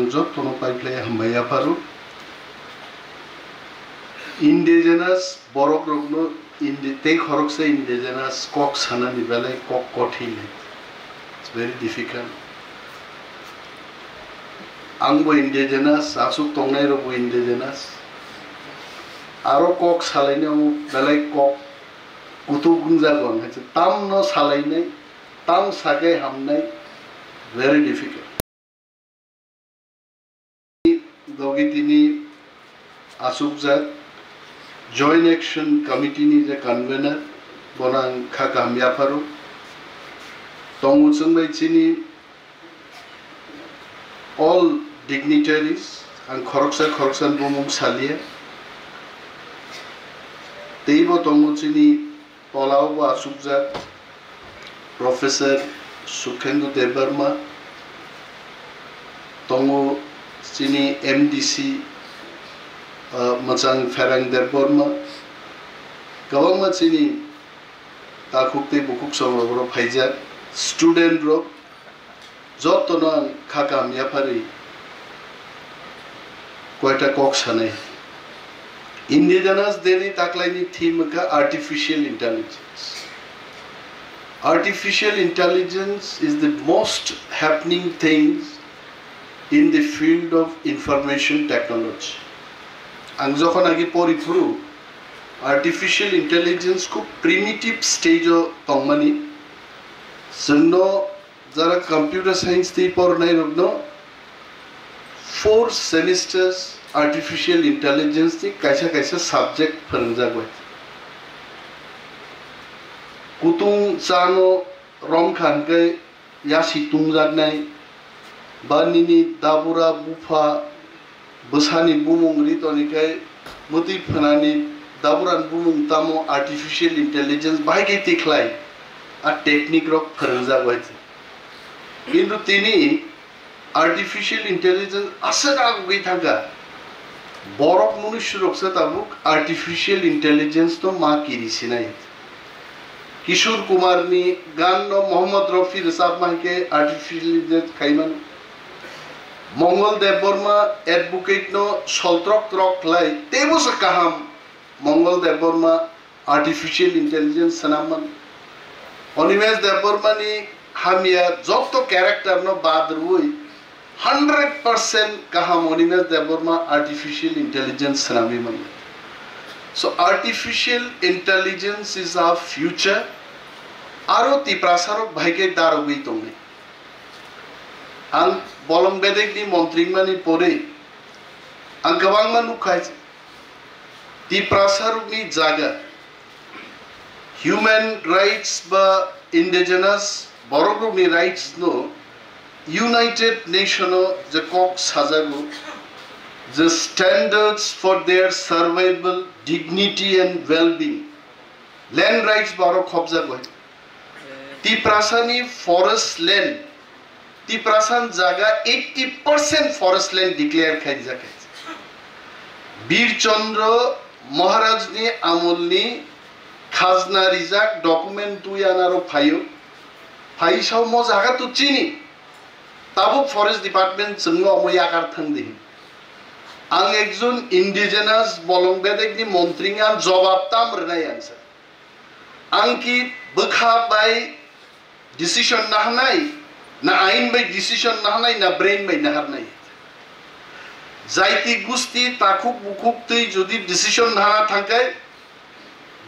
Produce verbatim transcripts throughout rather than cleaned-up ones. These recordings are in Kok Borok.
Jotono paiphlai hambai yapharo. Indigenous borok rokno indi-, tei khoroksa indigenous kok sanani belai kok kothin. It's very difficult. Angbo indigenous, aswk tongnai rokbo indigenous. Aro kok salainai omo belai kok kutuk wngjago, ang hai se tamno salainai, tam sakai hamnai, very difficult. Logi tini achukjak Joint Action Committee ni je convener, bono ang kha kaham yapharo. Tongo chwng bai chini all dignitaries, ang khoroksa khoroksa ni bumung salia. Teibo tongo chini tolao bo achukjak Professor Sukhendu Debbarma, tongo chini M D C, ah, Mwchang Pherang Debbarma, kwbangma chini takhuk tei bukhuk songrok rok phaijak, student rok, jotono ang kha kaham yapharwi koita kok sanai. Indigenous Day ni taklaini theme wngkha Artificial Intelligence. Artificial intelligence is the most happening things in the field of information technology. Ang jokhon agi pori phuru artificial intelligence khub primitive stage o tongmani, chwngno jara computer science tei pornai rokno four semesters artificial intelligence ni kaisa kaisa subject phwrwngjak bai. Kutung chano romkha hwnkhe yasi tungjaknai, ba nini dabura bupha bwsani bumung ri tonikhai mwtwi phwnani daburani bumung tamo artificial intelligence bahai khe tikhlai a technique rok phwrwngjak bai. Kintu tini artificial intelligence aswk agugwi thangkha, borok munusuroksa tabuk artificial intelligence no ma kiri sinai. Kishore Kumar ni gan no Mohammad Rafi rwchapma hai khe artificial intelligence khaimano. Mongol Debbarma advocate no soltrok trok khlai teibo se kaham Mongol Debbarma artificial intelligence swnam mano. Animesh Debbarma ni hamya joto character no bad rwui hundred percent kaham Animesh Debbarma artificial intelligence swnamwi mano. So artificial intelligence is our future. Aro Tiprasa rok bahai khe darogwi tongnai. Ang bolong bedek ni montri mani pore ang kwbangma nukha. Tiprasa rokni jaga human rights ba indigenous borok rokni rights no United Nation o je kok sajago je standards for their survival, dignity and well-being, land rights borok khobjago. Tiprasani forest land, Tiprasan jaga eighty percent forest land declare khaijak. Bir Chandra Maharaj ni amol ni khajna rijak document twi anaro phaio. Phai sao mo jaga to chini. Tabuk forest department chwngno omo yakar thang di. Ang ekjon indigenous bolong bedek ni montri ang jobab tam rwnai ang sir. Ang ki bwkha bai decision naharnai, na ain bai decision naharnai, na brain bai naharnai. Jaiti gusti takhuk bukhuk twi jodi decision nahana thangkai,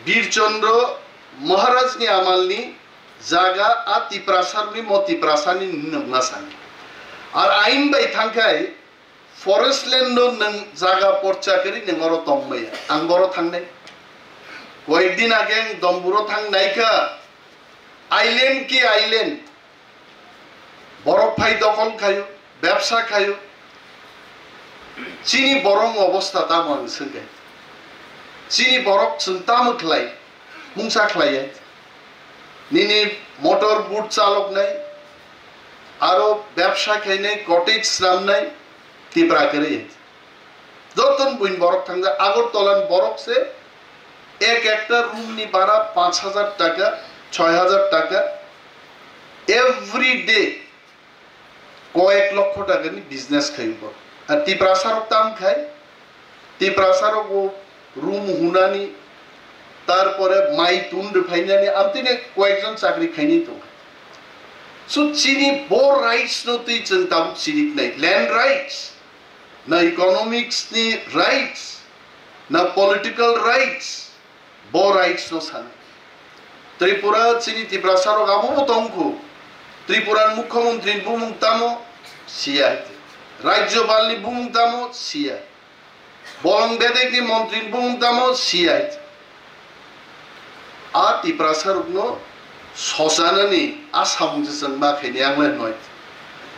Bir Chandra Maharaj ni amal ni jaga a Tiprasa ni mo Tiprasa ni nungna sani. Ar ain bai thangkai, forest land no nwng jaga porcha kwrwi nwng oro tongmaya. Ang boro thangnai. Koyek din age ang Domburo thang naikha. Island ki island. Borok phai dokol khayo, bebsa khayo. Chini borok obostha tamo ang swngkhe. Chini borok chwng tamo khlai, mungsa khlaiya. Nini motor boat chaloknai, aro bebsa khainai, cottage swnamnai, Tipra kwrwi. Joton buin borok thangjak, Agartala ni borok se ek ekta room ni bara panch hajar taka, choi hajar taka. Every day Koyek lokho takani business khai bo. Ar Tiprasa rok tam khai, Tiprasa rok o room hunani, tarpore mai tun rwphainani, amtwini koyekjon chakri khainai tong. So chini bo rights no twi chwng tabuk chiriknai, land rights, na economics ni rights, na political rights, bo rights no sana. Tripura chini Tiprasa rok abo bo tongkhu. Tripura ni mukhyamantri ni bumung tamo siya. Rajyopal ni bumung tamo siya. Bolong bedek ni montri ni bumung tamo siya. A Tiprasa rok no sosanani a samung se chwng ma khaini ang le noi.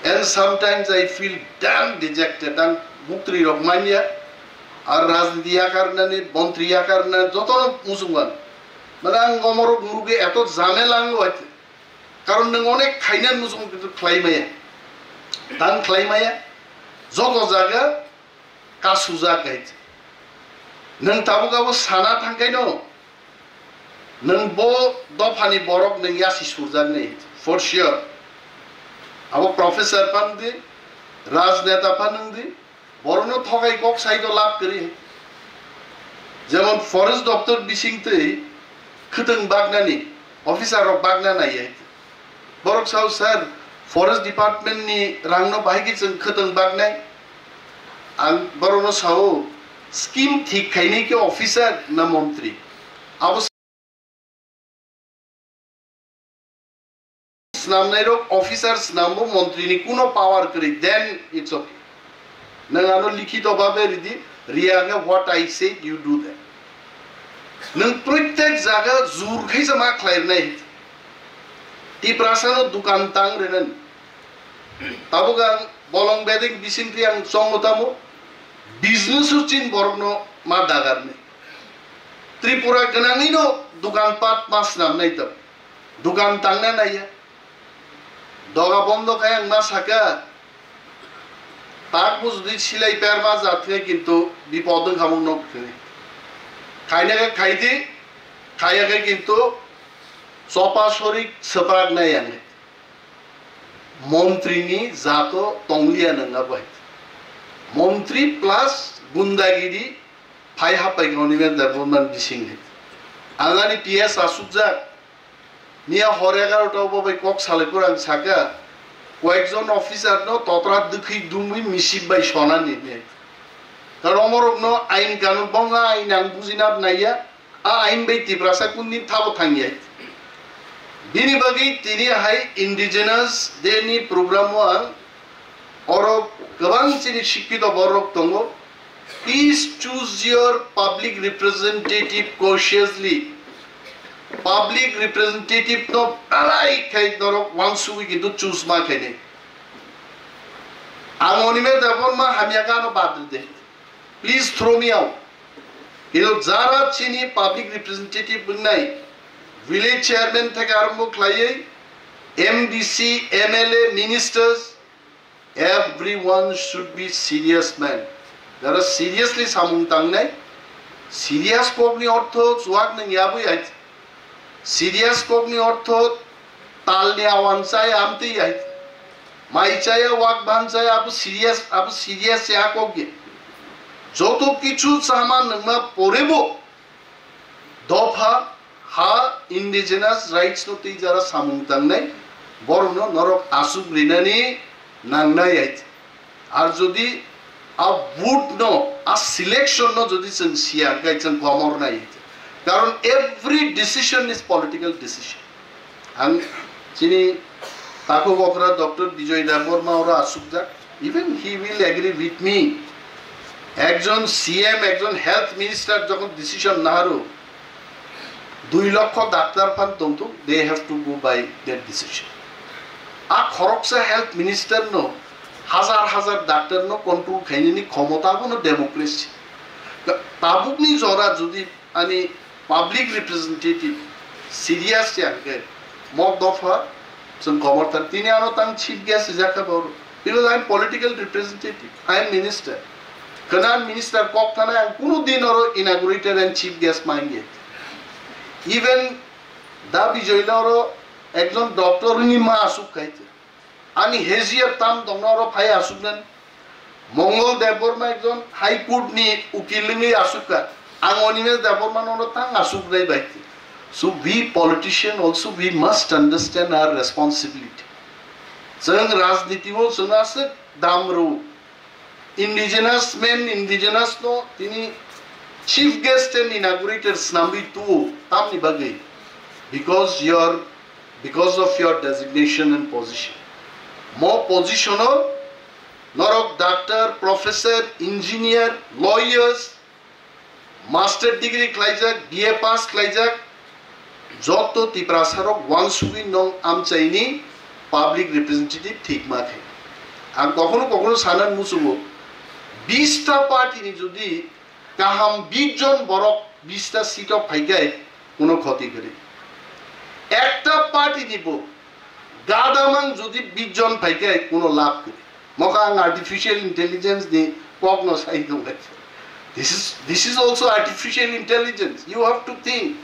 And sometimes I feel damn dejected. Ang buktri rok manya. Ar rajniti yakarnani, montri yakarnani, jotono muchungan. Mane ang omorok nuge eto jamela ang bai. Karon nwng onek khaina muchung kintu khlai maya. Tang khlai maya. Joto jaga kasujak hai. Nwng tabuk abo sana thangkaino. Nwng bo dophani borok nwng yasi surjakni. For sure. Abo professor phan di, rajneta phan nwng di, Borokno thokai kok sai to lab kwrwi. Jemon forest doptor bising twi khwtwng baknani officer rok bakna naiya. Borok sao, "Sir, forest department ni rang no bahai khe chwng khwtwng baknai?" Ang borokno sao, "Scheme thik khainai khe officer na montri?" Abo Snamnai rok officer snambo, montri ni kuno power kwrwi, then it's okay. Nwng ano likhito babe ridi, riya khe what I say, you do that. Nwng proitek jaga jur khaisa ma khlai rwnai. Tiprasa no dukan tang rwnani. Tabuk ang bolong bedek bising twi ang chongo tamo, business o chin borok no ma dagar ni. Tripura gwnangwi no dukan pat ma snam nai tong. Dukan tangna naiya. Doga bondo khai ang ma saka. Tak bujdi silai per ma jat khe kintu bipod wng khamung nok thini. Khaina khe khai di, khaya khe kintu chopa sorik swprak nai ang. Montri ni jato tongliya nang abo hai. Montri plus gundagiri phai hapai khe Animesh Debbarma ni bising hai. Ang ani P S asukjak, miya hor egarota o bo bai kok salai phuru ang saka, koyekjon officer no totra dwkhwi dungwi misip bai sonani hinwi. Karon omorok no ain kanun bongla ain ang bujina naiya. A ain bai Tiprasa kundin thabo thangya. Bini bagwi tini hai Indigenous Day ni program o ang oro kwbang chini sikkito borok tongo. Please choose your public representative cautiously. Public representative no belai khai norok wansugwi kintu choose ma khainai. Ang Animesh Debbarma hamya khe ano bad rwdi. Please throw me out. Kintu jara chini public representative wngnai, village chairman theke arombo khlaiwi, M D C, M L A, ministers, everyone should be serious man. Jara seriously samung tangnai, serious kokni ortho chuak nang yabwi hai. Serious kokni ortho talni awan chaya amtwi hai. Mai chaya, wak ban chaya, abo serious, abo serious ya kok ya. Joto kichu chama nangma porebo dopha ha indigenous rights no twi jara samung tangnai borokno norok asuk rinani nangnai hai. Ar jodi a vote no, a selection no jodi chwng siya, hwnkhe chwng komor nai. Karon every decision is political decision. Ang chini takhuk okra Doctor Bijoy Debbarma oro asukjak. Even he will agree with me. Ekjon C M, ekjon health minister jokhon decision naharu, dui lokho doctor phan tongthok, they have to go by their decision. A khoroksa health minister no hajar hajar doctor no control khainani khomota bono democracy. Tabukni jora jodi ani public representative serious ya hwnkhe mok dopha chwng khobor thar. Tini ano tang chief guest rijak kha bo, because I am political representative, I am minister. Khwna minister kok thana ang kunu din oro inaugurator and chief guest ma hinkhe. Even Da Bijoy no oro ekjon doctor ni ma asuk khai. Ani hejiya tam dongna oro phai asuknen. Mongol Debbarma ekjon High Court ni ukil wngwi asukha. Ang Animesh Debbarma no tang asuknai bai. So we politician also, we must understand our responsibility. Chwng rajniti o chwng aswk dam rw. Indigenous man, indigenous no tini chief guest and inaugurator snamwi tuo tamni bagwi, because your, because of your designation and position. Mo position o norok doctor, professor, engineer, lawyers, master degree khlaijak, B A pass khlaijak, joto Tiprasarok wansugwi nong amchaini public representative thikma khe. Ang kokhno kokhno sana muchungo, bista party ni jodi kaham bish jon borok bista seat o phaikai, kuno khoti kwrwi. Ekta party ni bo gadamang jodi bish jon phaikai, kuno lab kwrwi. Mokha ang artificial intelligence ni kok no sai tongkha. This is, this is also artificial intelligence. You have to think.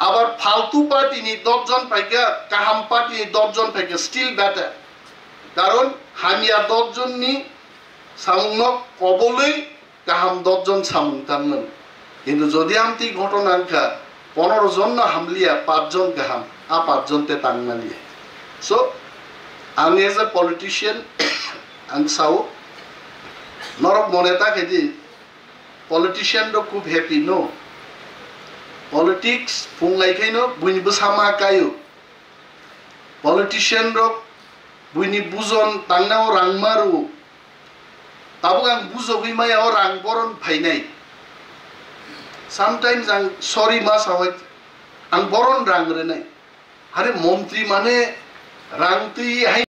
Abar faltu party ni dos jon phaikha, kaham party ni dos jon phaikha, still better. Karon hamya dos jon ni samung no kobolwi kaham dos jon samung tangmani. Kintu jodi amtwi ghotona wngkha, pondro jon no hamliya, pach jon kaham, a pach jon te tangmani. So, ang as a politician, ang sao, norok mone ta khe di, politician rok khub happy, no. Politics phung lai khaino buini bwsa ma kaio. Politician rok buini bujon tangnao rang ma rwo. Tabuk ang bujogwi maya o rang boron phainai. Sometimes ang sorry ma sawai, ang boron rang rwnai. Are montri mane rang twi hai